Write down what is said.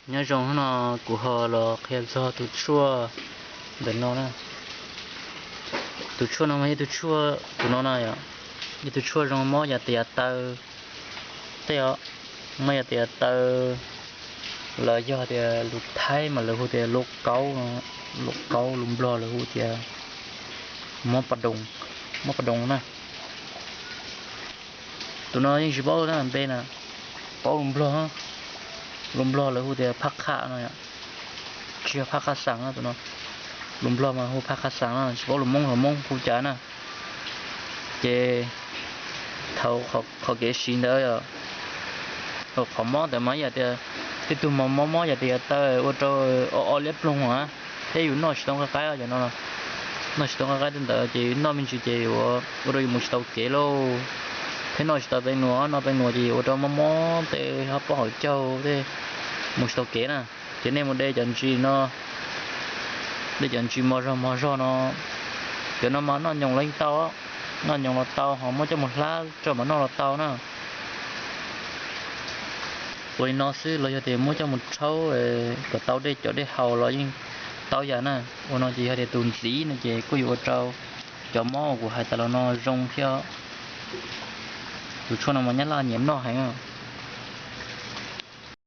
Nyob zoo no, kuv ho los qhia txog tus tshuaj ntawm no na. Tus tshuaj no mas ib tug tshuaj tus no no yom, ib tug tshuaj zoo mob yav tes yav taw tej os, mob yav tes yav taw, los yog tias lus Thaib mas lawv hu tias lub kaub, lub kaub, lus Nplog lawv hu tias mob pa doos, mob pa doos na. Tus no yeej tsis paub na npe na, paub lus Nplog, lus Nplog lawv hu tias phaj qha no, tsis yog phaj qha xaas na tus no, lus Nplog mas hu phaj qha xaas no, tsis paub lus Hmoob los Hmoob hu cas na. Ces thaum qhov kev siv ntawd, qhov mob ntawd mas yam tias tej tug mob mob yam tias yav taw ua rau o o liab ploog a, thiab yus noj tsis tau nqaij qaib cov no, noj tsis tau nqaij qaib tej ntawd ces noj me ntsis ces ua rau yus mus tsis tau kev lauj, thiab noj tsis tau teeb nuas, noj teeb nuas ces yus ua rau mob mob tej hauv paub hauv caug tej, mus tsis tau kev na. Ces nej mus de cov ntsis no, de cov ntsis mos zog mos zog no, cov no mas noj nyoos los yeej tau, noj nyoos los tau, ho muab coj mus hlab rau mas noj los tau na. Ua li no xwb los yog tias muab coj mus rhaub kom tau dej cov dej haus los yeej tau yam na. Ua no ces yog tias tus ntxiv no ces kuj yuav ua rau cov mob uas kuv hais tas los no zoo thiab. Tus tshuaj no mas Nyab Laj nyiam noj heev.